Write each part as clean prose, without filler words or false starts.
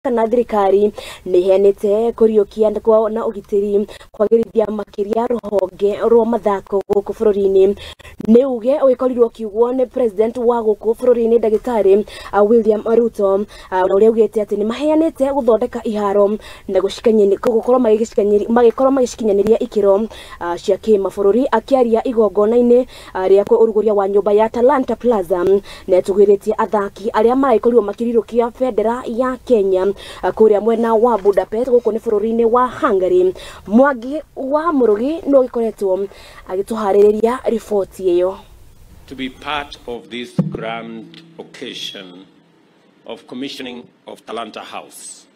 Kana thirikari nĩ iheanĩte kũriũkia kwa na ũgitĩri kwagĩrithia makĩria rũhonge rwa mathako gũkũ bũrũri-inĩ. Nĩ uge ũgĩkorirwo ũkiugwo nĩ president wa gũkũ bũrũri-inĩ, ndagĩtarĩ William Ruto, ũrĩa augĩte atĩ nĩ maheanĩte gũthondeka iharo na gũkorwo magĩkorwo magĩcikinyanĩria ikĩro cia kĩmabũrũri. Akĩaria igongona-inĩ rĩa ũrugũria wa nyũmba ya Talanta Plaza, nĩ atũgĩrĩtie athaki arĩa maragĩkorirwo makĩrirũkia bendera ya Kenya kũrĩa mwena wa Budapest, gũkũ nĩ bũrũri-inĩ wa Hungary. Mwangi wa Mũrũgi nĩ ũgĩkoretwo agĩtũharĩrĩria riboti ĩyo. To be part of this grand occasion of commissioning of Talanta House,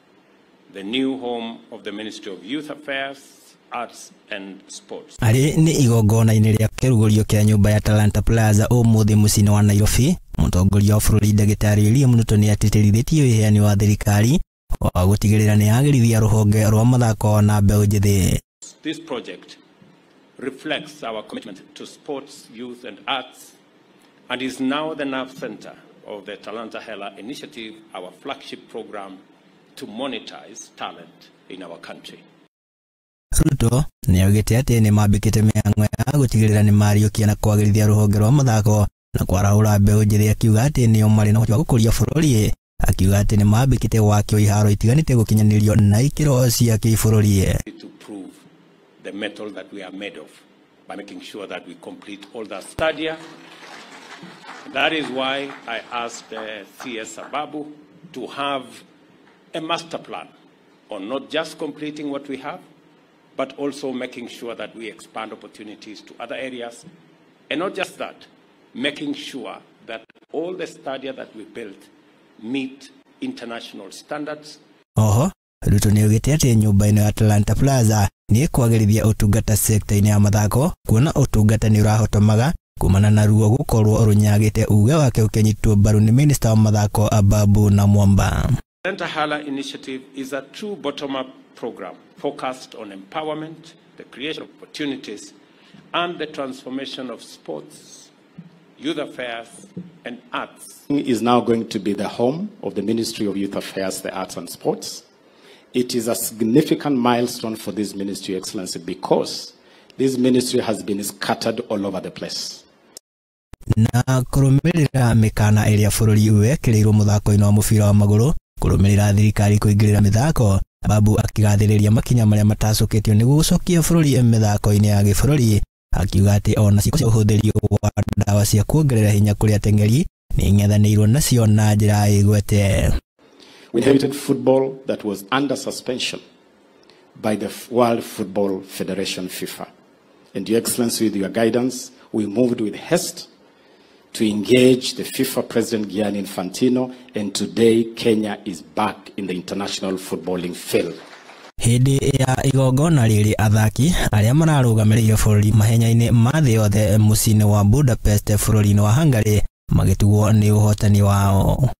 the new home of the Ministry of Youth Affairs, Arts and Sports. Arĩ nĩ igongona-inĩ rĩa kĩrugũrio kĩa nyũmba ya Talanta Plaza ũmũthĩ mũciĩ-inĩ wa Nairobi, mũtongoria wa bũrũri ndagĩtarĩ William Ruto nĩ atĩtĩrithĩtie wĩheani wa thirikari wa gũtigĩrĩra nĩ yagĩrithia rũhonge rwa mathako na mbeũ njĩthĩ. This project reflects our commitment to sports, youth and arts and is now the nerve center of the Talanta Hela initiative, our flagship program to monetize talent in our country. Ruto nĩ augĩte atĩ nĩ mambĩkĩte mĩhang'o ya gũtigĩrĩra nĩ mariũkia na kwagĩrithia rũhonge rwa mathako na kwarahũra mbeũ njĩthĩ, akiuga atĩ nĩo marĩ na ũhoti wa gũkũria bũrũri, akiuga atĩ nĩ mambĩkĩte wakio iharo itiganĩte gũkinyanĩrio na ikĩro cia kĩbũrũri. To prove the metal that we are made of by making sure that we complete all the stadia. That is why I asked CS Ababu to have a master plan on not just completing what we have, but also making sure that we expand opportunities to other areas. And not just that, making sure that all the stadia that we built meet international standards. Oho Ruto nĩ augĩte atĩ nyũmba ĩno ya Talanta Plaza nĩ ĩkwagĩrithia ũtungata sekta-inĩ ya mathako, kuona ũtungata nĩ ũrahotomaga kumana na ruo gũkorwo rũnyagĩte, uge wake ũkĩnyitwo mbaru nĩ minista wa mathako Ababu Namwamba. Talanta Hela initiative is a true bottom-up program focused on empowerment, the creation of opportunities, and the transformation of sports, youth affairs, and arts. Is now going to be the home of the Ministry of Youth Affairs, the Arts and Sports. It is a significant milestone for this ministry, Excellency, because this ministry has been scattered all over the place. Na kũrũmĩrĩra mĩkana ĩrĩa bũrũri wekĩrĩirwo mũthako-inĩ wa mũbira wa magũrũ kũrũmĩrĩra thirikari kũingĩrĩra mĩthako, Babu akĩgathĩrĩria makinya marĩa matacũkĩtio nĩguo gũcokia bũrũri mĩthako-inĩ ya gĩbũrũri, akiuga atĩ ona ciĩko cia ũhũthĩri wa ndawa cia kuongerera hinya kũrĩ ateng'eri nĩ ing'ethanĩirwo nacio na njĩra ĩgwete. We inherited football that was under suspension by the World Football Federation, FIFA. And Your Excellency, with your guidance, we moved with haste to engage the FIFA President Gianni Infantino, and today Kenya is back in the international footballing field. Hĩndĩ ya igongona rĩrĩ, athaki arĩa mararũgamĩrĩire bũrũri mahenya-inĩ ma thĩ yothe mũciĩ-inĩ wa Budapest bũrũri-inĩ wa Hungary magĩtugwo nĩ ũhotani wao.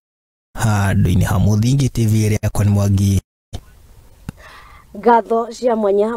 Handũ-inĩ ha Mũthingi TV, ĩrĩa kwa nĩ Mwangi. Ngatho cia mwanya.